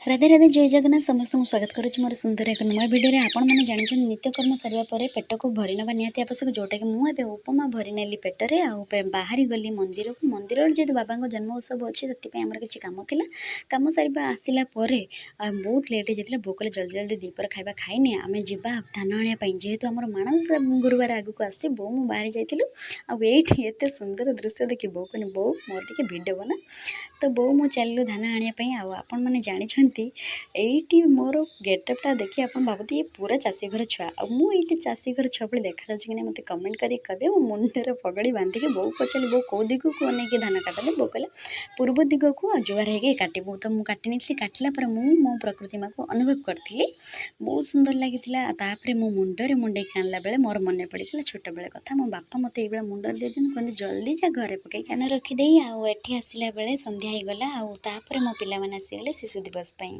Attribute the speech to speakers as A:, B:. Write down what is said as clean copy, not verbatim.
A: ରାଧେ ରାଧେ, ଜୟ ଜଗନ୍ନାଥ। ସମସ୍ତଙ୍କୁ ସ୍ୱାଗତ କରୁଛି ମୋର ସୁନ୍ଦର ଏକ ନୂଆ ଭିଡ଼ିଓରେ। ଆପଣମାନେ ଜାଣିଛନ୍ତି, ନିତ୍ୟକର୍ମ ସାରିବା ପରେ ପେଟକୁ ଭରି ନେବା ନିହାତି ଆବଶ୍ୟକ, ଯେଉଁଟାକି ମୁଁ ଏବେ ଉପମା ଭରି ନେଲି ପେଟରେ ଆଉ ବାହାରି ଗଲି ମନ୍ଦିରକୁ। ମନ୍ଦିରରେ ଯେହେତୁ ବାବାଙ୍କ ଜନ୍ମ ଉତ୍ସବ ଅଛି, ସେଥିପାଇଁ ଆମର କିଛି କାମ ଥିଲା। କାମ ସାରିବା ଆସିଲା ପରେ ବହୁତ ଲେଟ୍ ହେଇଯାଇଥିଲା। ବୋଉ କହିଲେ, ଜଲ୍ଦି ଜଲ୍ଦି ଦ୍ୱିପହର ଖାଇବା ଖାଇନି, ଆମେ ଯିବା ଧାନ ଆଣିବା ପାଇଁ, ଯେହେତୁ ଆମର ମାଣବସା ଗୁରୁବାର ଆଗକୁ ଆସୁଛି। ବୋଉ ମୁଁ ବାହାରି ଯାଇଥିଲୁ ଆଉ ଏଇଠି ଏତେ ସୁନ୍ଦର ଦୃଶ୍ୟ ଦେଖି ବୋଉ କହିଲେ, ବୋଉ, ମୋର ଟିକେ ଭିଡ଼ିଓ ବନା। ତ ବୋଉ ମୁଁ ଚାଲିଲୁ ଧାନ ଆଣିବା ପାଇଁ। ଆଉ ଆପଣମାନେ ଜାଣିଛନ୍ତି, ଏଇଠି ମୋର ଗେଟଅପ୍ଟା ଦେଖି ଆପଣ ଭାବୁଥିବେ ପୁରା ଚାଷୀ ଘର ଛୁଆ। ଆଉ ମୁଁ ଏଇଠି ଚାଷୀ ଘର ଛୁଆ ଭଳି ଦେଖାଯାଉଛି କି ନାହିଁ, ମୋତେ କମେଣ୍ଟ କରିକି କହିବେ। ମୁଁ ମୁଣ୍ଡରେ ପଗଡ଼ି ବାନ୍ଧିକି ବୋଉ ପଚାରିଲି, ବୋଉ, କେଉଁ ଦିଗକୁ ଅନେଇକି ଧାନ କାଟନ୍ତି? ବୋଉ କହିଲା, ପୂର୍ବ ଦିଗକୁ ଆଉ ଜୁହାର ହେଇକି କାଟିବୁ। ତ ମୁଁ କାଟି ନେଇଥିଲି। କାଟିଲା ପରେ ମୁଁ ମୋ ପ୍ରକୃତି ମାକୁ ଅନୁଭବ କରିଥିଲି, ବହୁତ ସୁନ୍ଦର ଲାଗିଥିଲା। ତାପରେ ମୁଁ ମୁଣ୍ଡରେ ମୁଣ୍ଡେଇକି ଆଣିଲା ବେଳେ ମୋର ମନେ ପଡ଼ିଗଲା ଛୋଟବେଳେ କଥା। ମୋ ବାପା ମୋତେ ଏଇଭଳିଆ ମୁଣ୍ଡରେ ଦେଇଦିଅନ୍ତି, କୁହନ୍ତି, ଜଲ୍ଦି ଯା, ଘରେ ପକେଇକି। ଧାନ ରଖିଦେଇ ଆଉ ଏଠି ଆସିଲା ବେଳେ ସନ୍ଧ୍ୟା ହେଇଗଲା। ଆଉ ତାପରେ ମୋ ପିଲାମାନେ ଆସିଗଲେ ଶିଶୁ ଦିବସ ପାଇଁ।